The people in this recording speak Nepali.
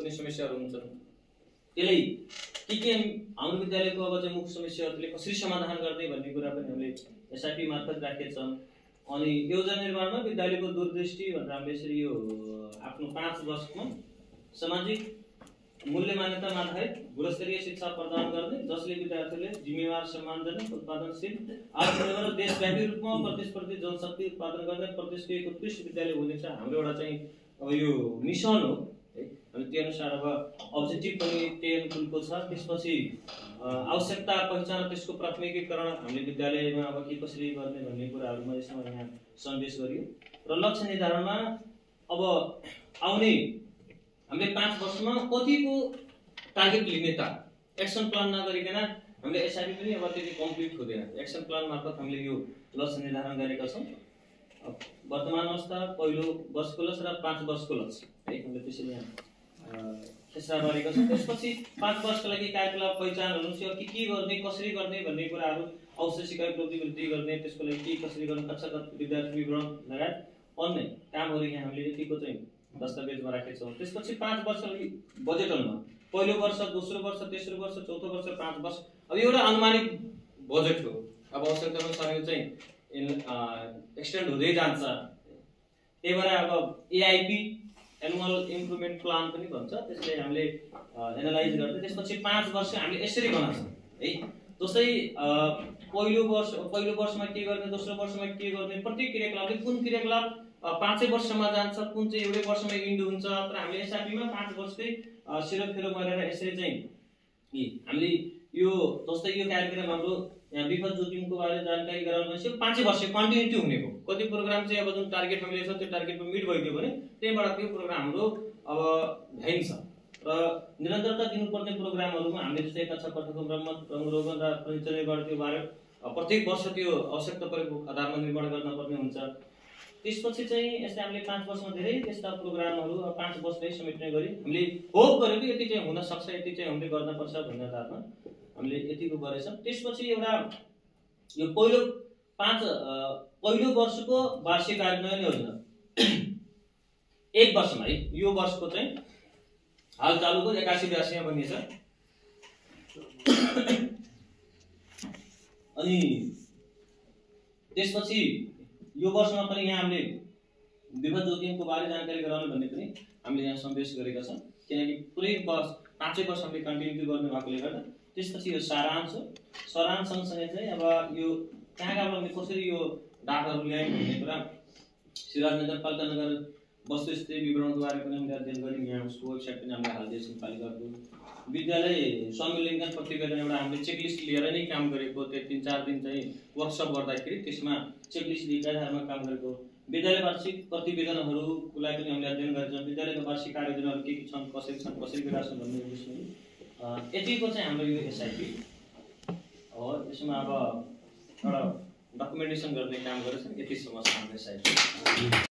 कुनै समस्याहरू हुन्छन् त्यसलाई के हाम्रो विद्यालयको अब चाहिँ मुख्य समस्याहरूले कसरी समाधान गर्ने भन्ने कुरा पनि हामीले एसआइपी मार्फत राखेका छौँ। अनि योजना निर्माणमा विद्यालयको दूरदृष्टि भनेर हामीले यसरी यो आफ्नो 5 वर्षमा सामाजिक मूल्य मान्यतामा आधारित गुणस्तरीय शिक्षा प्रदान गर्ने जसले विद्यार्थीले जिम्मेवार सम्मानजनक उत्पादनशील आत्मनिर्भर र देशव्यापी रूपमा प्रतिस्पर्धी जनशक्ति उत्पादन गर्ने प्रतिष्ठित एक उत्कृष्ट विद्यालय हुने छ हाम्रो एउटा चाहिँ अब यो मिसन हो है। अनि त्यो अनुसार अब अब्जेक्टिभ पनि त्यही अनुकूलको छ। त्यसपछि आवश्यकता पहिचान त्यसको प्राथमिकीकरण हामीले विद्यालयमा अब के कसरी गर्ने भन्ने कुराहरुमा यसमा यहाँ सन्देश गरियो र लक्ष्य निर्धारणमा अब आउने हामीले 5 वर्षमा कतिको टार्गेट लिने त एक्सन प्लान नगरिकन हामीले एसआइपी पनि अब त्यति कम्प्लिट हुँदैन। एक्सन प्लान मार्फत हामीले यो लक्ष्य निर्धारण गरेका छौं। वर्तमान अवस्था पहिलो वर्षको लक्ष्य र 5 वर्षको लक्ष्य है हामीले त्यसरी यहाँ खेसरा गरेका छौं। त्यसपछि 5 वर्षका लागि कार्यकलाप पहिचान हुनुहुन्छ के गर्ने कसरी गर्ने भन्ने कुराहरु अवश्य सिकाइ प्रवृत्ति वृद्धि गर्ने त्यसको लागि के कसरी गर्ने कक्षागत विद्यार्थी विवरण लगायत अन्य कामहरु यहाँ हामीले यतिको चाहिँ दस्तावेजमा राखेका छौं। त्यसपछि 5 वर्षलाई बजेट अनुमान पहिलो वर्ष दोस्रो वर्ष तेस्रो वर्ष चौथो वर्ष 5 वर्ष अब एउटा अनुमानित बजेट हो। अब आवश्यकता अनुसार यो चाहिँ एक्सटेन्ड हुँदै जान्छ। त्यही भएर अब एआईपी एनुअल इम्प्रुभमेन्ट प्लान पनि भन्छ त्यसले हामीले एनालाइज गर्दै त्यसपछि 5 वर्ष हामीले यसरी बनाउँछौं है। जस्तै पहिलो वर्षमा के गर्ने दोस्रो वर्षमा के गर्ने प्रत्येक क्रियाकलापले कुन क्रियाकलाप 5 वर्षमा जान्छ कुन चाहिँ एउटै वर्षमा इन्ड हुन्छ। तर हामीले एसआईपीमा 5 वर्षकै सिरोफेरो गरेर यसरी चाहिँ हामीले यो जस्तै यो कार्यक्रम हाम्रो यहाँ विपद जोखिमको बारेमा जानकारी गराउनुहुन्छ 5 वर्ष कन्टिन्युटी हुने हो। कति प्रोग्राम चाहिँ अब जुन टार्गेट हामीले छ त्यो टार्गेटमा मिट भइदियो भने त्यहीबाट त्यो प्रोग्राम हाम्रो अब भ्याइन्छ र निरन्तरता दिनुपर्ने प्रोग्रामहरुमा हामीले जस्तै कक्षा पाठ्यक्रम मर्मत रंगरोगन र फर्निचर निर्माण त्यो बारे प्रत्येक वर्ष त्यो आवश्यकता परेको आधारमा निर्माण गर्न पर्ने हुन्छ। त्यसपछि चाहिँ यस्तै हामीले 5 वर्षमा धेरै त्यस्ता प्रोग्रामहरु 5 वर्षमै समेट्ने गरी हामीले होप गरे कि यति चाहिँ हुन सक्छ यति चाहिँ हामीले गर्न पर्छ भन्ने आधारमा हामीले यतिको गरेछौं। त्यसपछि एउटा यो पहिलो वर्षको वार्षिक कार्यान्वयन योजना 1 वर्षमा है यो वर्षको चाहिँ हाल चालुको 81-82 मा बनिन्छ। अनि त्यसपछि यो वर्षमा पनि यहाँ हामीले विपद जोखिमको बारे जानकारी गराउने भन्ने पनि हामीले यहाँ सन्देश गरेका छौं किनकि पुरै वर्ष 5 वर्ष हामीले कन्टिन्युटी गर्ने भएकोले गर्दा। त्यसपछि यो सारांश हो। सारांश सँगसँगै चाहिँ अब यो कहाँबाट हामीले कसरी यो डाटाहरु ल्यायौं भन्ने कुरा सिराज नगरपालिका नगर वस्तुस्थिति विवरणको बारे पनि हामीले अध्ययन गर्यौं। यहाँ उसको वेबसाइट पनि हामीले हाल्दैछौं पालिकाको विद्यालय संविलिङ्गन प्रतिवेदन एउटा हामीले चेकलिस्ट लिएर नै काम गरेको त्यो 3-4 दिन चाहिँ वर्कसप गर्दाखेरि त्यसमा चेकलिस्ट लिएर आधारमा काम गरेको विद्यालय वार्षिक प्रतिवेदनहरुको लागि पनि हामीले अध्ययन गरेछौं। विद्यालयको वार्षिक कार्ययोजनाहरु के छन् कसरी विकास छन् भन्ने विषयमा यतिको चाहिँ हाम्रो यो एसआईपी हो। यसमा अब एउटा डकुमेन्टेसन गर्ने काम गरेछौं। यति समस्या हाम्रो एसआईपी